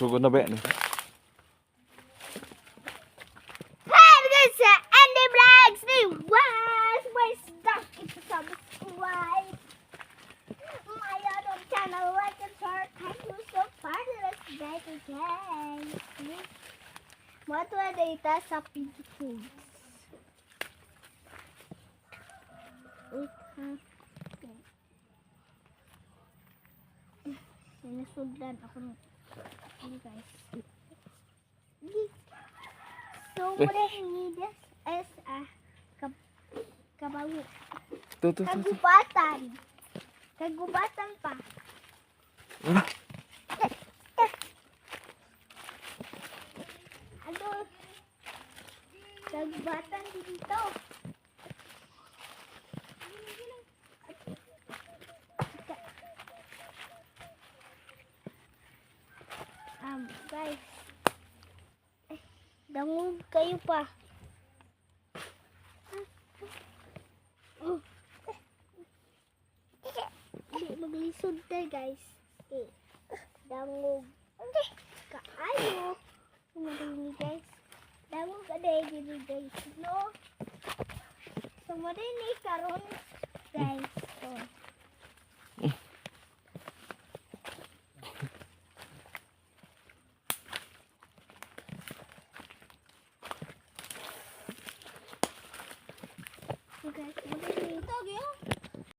Sugod na ba yan? Hey guys, sa Andy Vlogs ni Was my stuck ito subscribe my YouTube channel, like and share. Thank you so far. Let's back again. Mo to data sa Philippines. Wait, ha? Sinusudlan ako ng ano, guys. So, what I need is a kabawo. To, to, to, to. Kagubatan. Kagubatan pa. Ah, Ano? Kagubatan dito. Guys. Ay, dangog kayo pa. Oh. Di, maglisod tayo, guys. Eh, dangog. Kaayo. Marinig, guys. Dangog aday diri, guys. No? So, marinig karon.